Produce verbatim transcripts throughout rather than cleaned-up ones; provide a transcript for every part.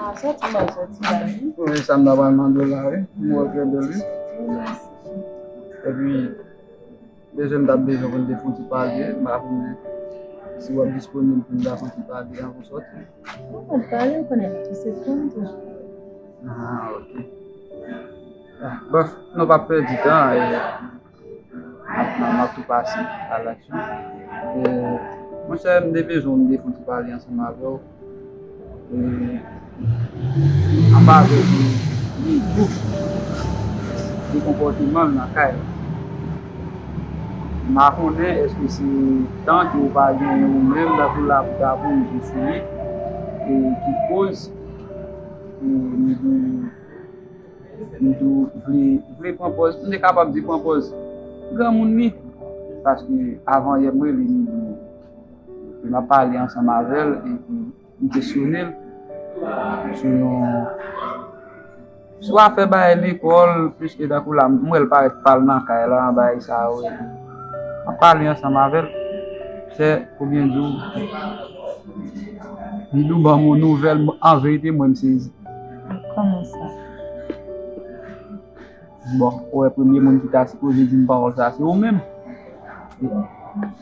Ah, sòti mwen, sòti la, wi. Wi, sa m ta pral mande w la, wi. M wè w trè bèl, wi. Mèsi. Epi, bezwen m t ap bezwen pou n te fon ti pale, m pa konnen si w ap disponib pou n ta fon ti pale anvan w sòti. Ou konn pale, ou konnen m ap pase pou m toujou. Ah, ok. Ah, bòf, nou p ap pèdi tan, e, m ap, m ap tou pase a laksyon. E, monchè, m te bezwen w, m te fon ti pale ansanm avè w. E, an favè de, de, de konpòteman l nan kay la. M pa konnen èske se tan ke w pa genyen ou menm, tankou la pou ta korije sou li, e ki koz, e, m di, m di w vle, vle pran pòz, m te kapab di pran pòz granmoun li, paske avan yè m rele Midou, m ap pale ansanm avè l, epi m kesyone l sou yon, sou afè bagay lekòl, piske tankou la, m wè l parèt pa l nan kay la, bagay sa yo. M ap pale ansanm avè l. Chè, konbyen di w, Midou ban m yon nouvèl, an verite, mwen, m sezi. Kòman sa? Bon, ou wè, premye moun ki ta sipoze di m pawòl sa, se ou menm.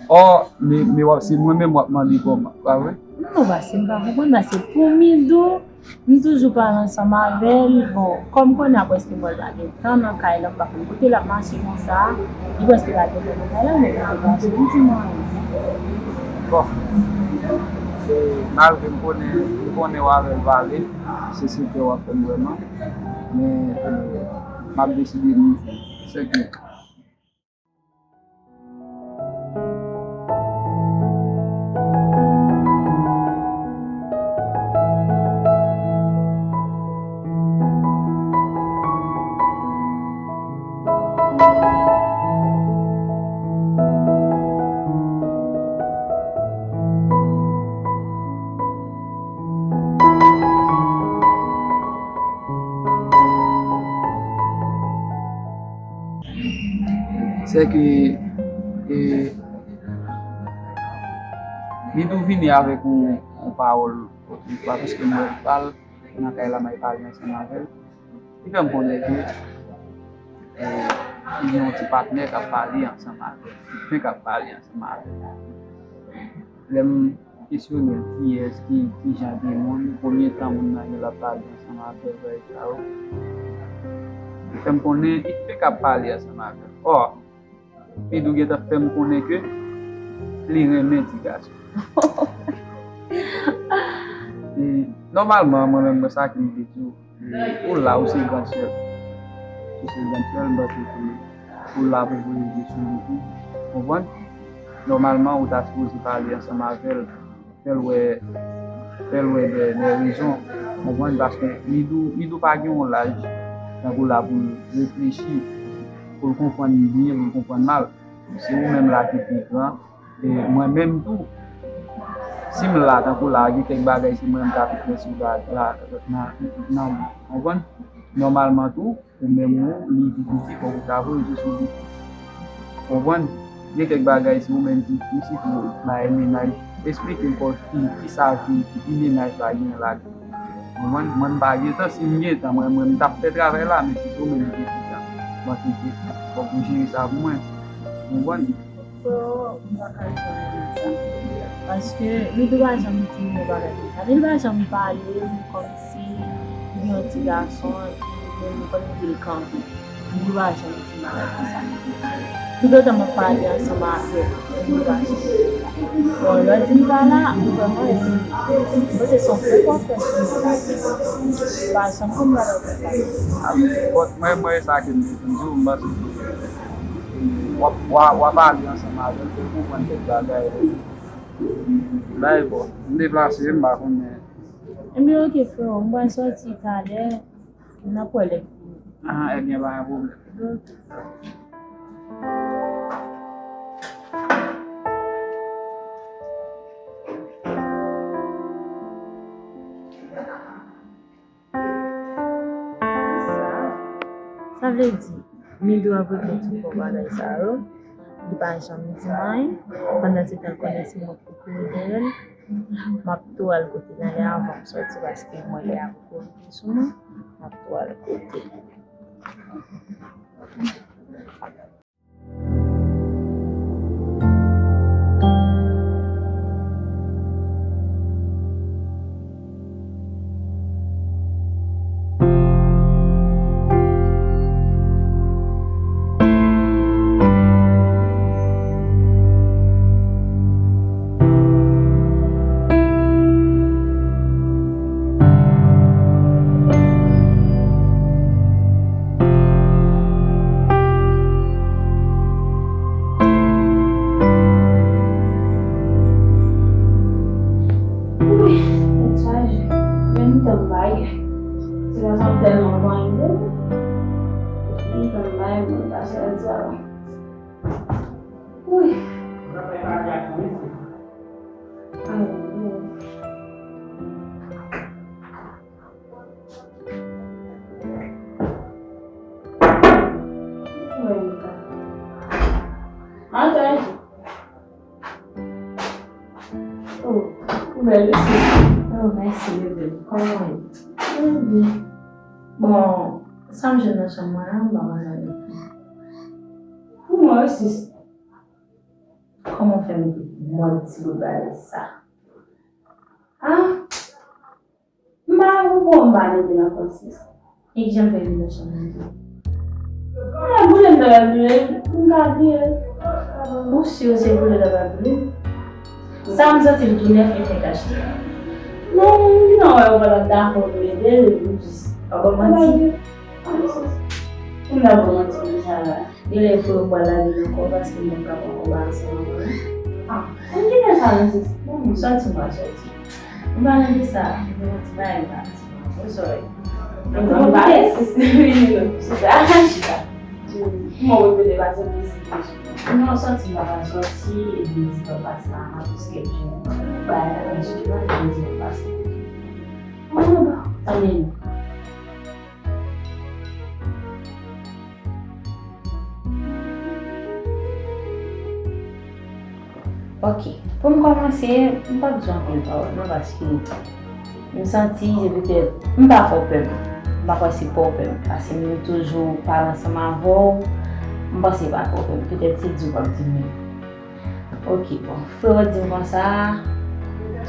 Ò, men, men w ap, se mwen menm w ap mande kòman, pa vre? Non, paske m pa konprann, paske pou Midou, m toujou pale ansanm avè l. Bon, kòm kounye a prèske m wè l pa gen tan nan kay la, m pa konn kote l ap mache konsa, li prèske pa gen tan nan kay la, men m pa janm di m anyen. Bon, e, malgre m konnen, m konnen w avè l pale, se sipè w ap fè m vrèman, men, e, m ap deside m, sèke Se ke, e, Midou vini avèk yon, yon pawòl, yon pawòl, paske mwen pral nan kay la, mwen pale ansanm avè l. Li fè m konnen ke, e, li gen yon ti patnè k ap pale ansanm avè l. Li fenk ap pale ansanm avè l. Lè m kesyone l kiyès, ki, ki jan de moun, konbyen tan moun nan gen l ap pale ansanm avè l, bagay sa yo. Li fè m konnen li fenk ap pale ansanm avè l. Ò, Midou gentan fè m konnen ke li renmen ti gason. E, nòmalman, mwen menm, mwen sa ke m vle di w, e, ou la, ou se grand sè l. Ou se grand sè l, m panse ke ou la pou voye je sou li tou. Konprann? Nòmalman, ou ta sipoze pale ansanm avè l, fè l wè, fè l wè de, de rezon. Konprann? Paske Midou, Midou pa gen yon laj tankou la pou l reflechi, pou l konprann byen, pou l konprann mal. Se ou menm la ki pi gran. E mwen menm tou, si m la tankou la, gen kèk bagay se mwen menm k ap fè sou la, la, nan, nan li. Konprann? Nòmalman tou, ou menm ou, li pi piti, fòk ou ta voye je sou li. Konprann? Gen kèk bagay, se ou menm ki, ki sitou bay mennaj, esplike l kò ki, ki sa ki, ki, ki mennaj la gen ladan l. Konprann? Mwen, m pa gen tan, si m gen tan, mwen, mwen, m t ap fè travay la, men si se ou menm ki gen ti tan, m panse ke fòk ou jere sa pou mwen. Konprann? Freo, m pa ka janm renmen sa. Paske Midou pa janm di m yon bagay konsa. Midou pa janm pale m kòmsi li gen yon ti gason, epi li menm li konn mete l kanpe. Midou pa janm di m bagay konsa. Toutotan m ap pale ansanm avè l, Midou pa janm di m sa. Bon, lè w di m sa la, m vrèman etone. Mwen se yon gwo pwofèt pou mwen. Pa janm konn bagay konsa. Bon, mwen, mwen, sa ke m te di w, m panse ke w ap, w a, w a pale ansanm avè l pou l konprann kèk bagay. Bay bon, m deplase, m pa konnen. Ebyen, oke, freo, m pral sòti talè, n ap wè lè. Ah, ebyen, pa gen pwoblèm. Oke. Sa, sa vle di, Midou ap regrèt tout bon bagay sa yo. Li pa janm di m anyen. Pandan se tan, l konnen se mwen ki kouri dèyè l. M ap tou al kote nan lè anvan m sòti paske mwen lè a poko rive sou mwen. M ap tou al kote. Wi, tèt chaje. Menm tan m pa gen. Se pa sa m tèlman vanyan. Menm tan m pa gen, mwen pase al travay. Wi. Ay, wi. Maten. Oh, ou bèl osi. Oh, mèsi, bebe. Kòman w ye? Mwen byen. Bon, sa m jwenn nan chanm mwen an, m pa konn sa m ap fè. Pou mwen osi. Kòman w fè mete mòd ti bout bagay sa? Ah! M pa konprann, m pa leve nan konsyans. E kijan l fè vin nan chanm nan tou? Mwen boule m ta pral boule, m ka bliye. Ou si se boule w ta pral boule? Sa m santi l tou nèf e fèk achte. Non, m gentan wè ou pa t ap dakò pou ede l, ou jis ap ban manti. M ta ban manti pou sa la. Genlè fò yo pral lage nan kò paske m pa ka pran kòb la ansanm avè w. Ah, mwen gentan sa nan sis. Bon, sòti m pa sòti. M pa nan de sa. M te yon ti bagay m pa ansanm avè w. Sorry. Mwen pale sis. Wi, non. Chita. Chita. Mwen repete pa sòti. Non, sòti m pa ka sòti. Epi m di papa sa. Piske m bagay la nan chita. M di papa sa. Mwen nan ba. Tanmen. Ok, pou m kòmanse, m p ap di anpil pawòl non, paske m santi se petèt m pa fè w pè m. M pa kwè se pa w pè m, paske m toujou pale ansanm avè w. M panse pa fè w pè m, petèt se di w p ap di m li. Ok, bon, frè w di m konsa,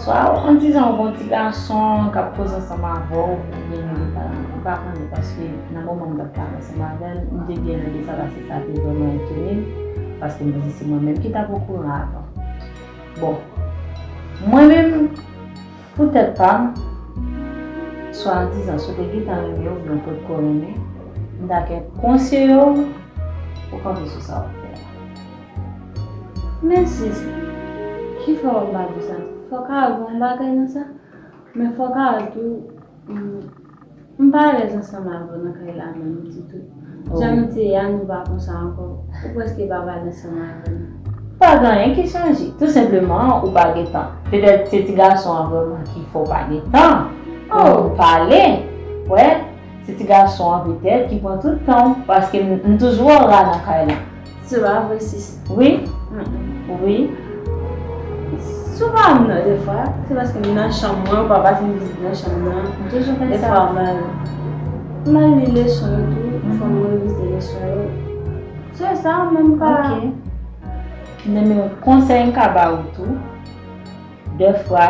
swa w, on dizon w gon ti gason k ap koze ansanm avè w, oubyen li pa, li pa konnen, paske nan moman m t ap pale ansanm avè l, m te byen lwen de sa, paske sa te vrèman etone m, paske m panse se mwen menm ki t ap okouran avan. Bon, mwen menm, pou tèt pa m, swadizan, si w te gentan renmen oubyen w potko renmen, m ta gen konseye w pou kanpe sou sa w ap fè a. Men sis, ki fè w ap di sa? Fòk a gen yon bagay nan sa. Men fòk a tou, m, m pa alèz ansanm avè w nan kay la menm ditou. Oh. Jan nou te ye a, nou pa konsa ankò. Ou prèske pa pale ansanm avè m. Pa gen anyen ki chanje. Tou senpleman, ou pa gen tan. Petèt se ti gason an vrèman ki fè w pa gen tan pou nou pale. Wè, se ti gason an petèt ki pran tout tan w, paske m, m toujou wè w la nan kay la. Se pa vre, sis. Wi? Mm-mm. Wi. Si w pa wè m nan, defwa, se paske m nan chanm mwen, ou pa pase m vizit nan chanm nan. M toujou fè sa. Defwa, m al, m al li leson yo tou, fò m revize leson yo. Se sa, men m pa. Ok. Men, men yon konsèy m ka ba ou tou. Dèfwa,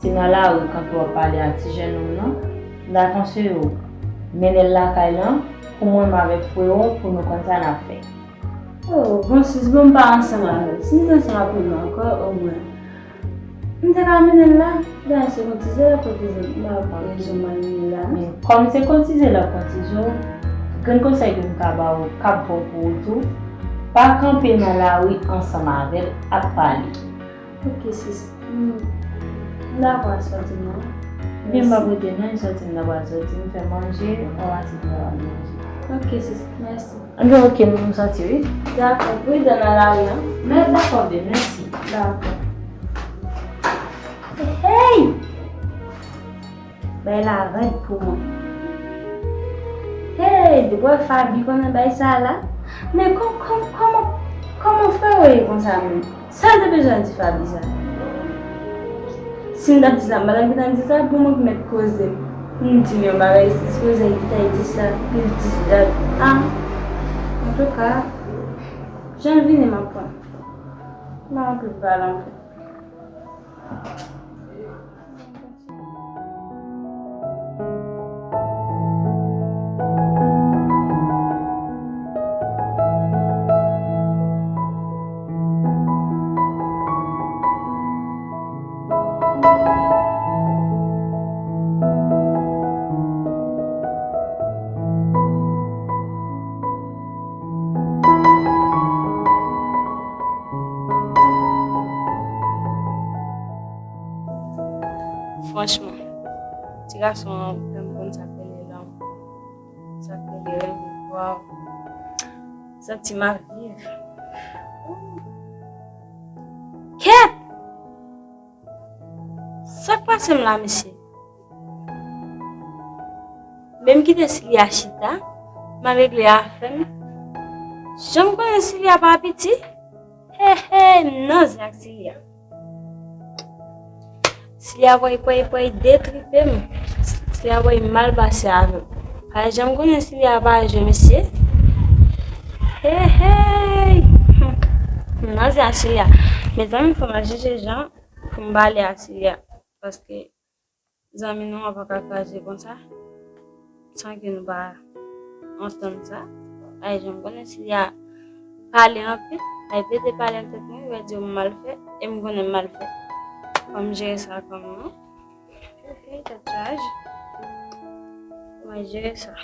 se nan lari w kanpe w ap pale a ti jennonm nan, m ta konseye w mennen l lakay lan pou mwen menm avèk frè w pou nou konn sa n ap fè. Oh, bon, sis, bon, m pa ansanm avè l. Si m te ansanm ak moun nan ankò, omwen, m te ka mennen l la. Dayè, se kotize l ap kotize m, m pa wè rezon m al mennen l la, non. Men, kòm se kotize l ap kotize w, grenn konsèy ke m ka ba w, k ap bon pou ou tou, pa kanpe nan lari ansanm avè l ap pale. Ok, sis. Hmm. M dakò a sa w di m nan. Mèsi. M p ap rete non, m sòti, m dakò a sa w di m, fè manje, on va se travay manje. Ok, sis. Mèsi. Anben, ok, m sòti, wi. Dakò, pridan nan lari a. Mè dakò, byen, mèsi. Dakò. Hey! Bay la rèd pou mwen. Hey, depi w wè Faby konnen bay sa la. Men kò-, kò-, kòman, kòman frè w ye konsa menm? Sa l te bezwen di Faby sa? Si m t ap di sa, madanm gentan di sa, bon, mwen k mèt koze. Pou m di l yon bagay, si sipoze li ta di sa, li di dat. Ah, antouka, jan l vini, m ap pran. M pa anvi pale anpil. Franchman, ti gason an fè m konn sa k rele lanmou, sa k rele renmen. Waw. Santi m ap viv. Kèt! Sa k pase m la, mesye? Men m kite Silya chita, m al regle afè m. Jan m konnen Silya pa piti, he, he, m nan zen ak Silya. Silya pral, pral, pral detripe m. Silya pral mal pase avè m. Paske jan m konnen Silya pa jwe, mesye. He, he. M nan zen ak Silya. Mezanmi, fò m al chèche jan pou m pale a Silya. Paske zanmi nou an pa ka kraze konsa, san ke nou pa antann sa. Ay, jan m konnen Silya pale anpil, ay pete pale nan tèt mwen, wè di m mal fè, e m konnen m mal fè. Fò m jere sa kanmenm, non? Tèt chaj. Mwen jere sa.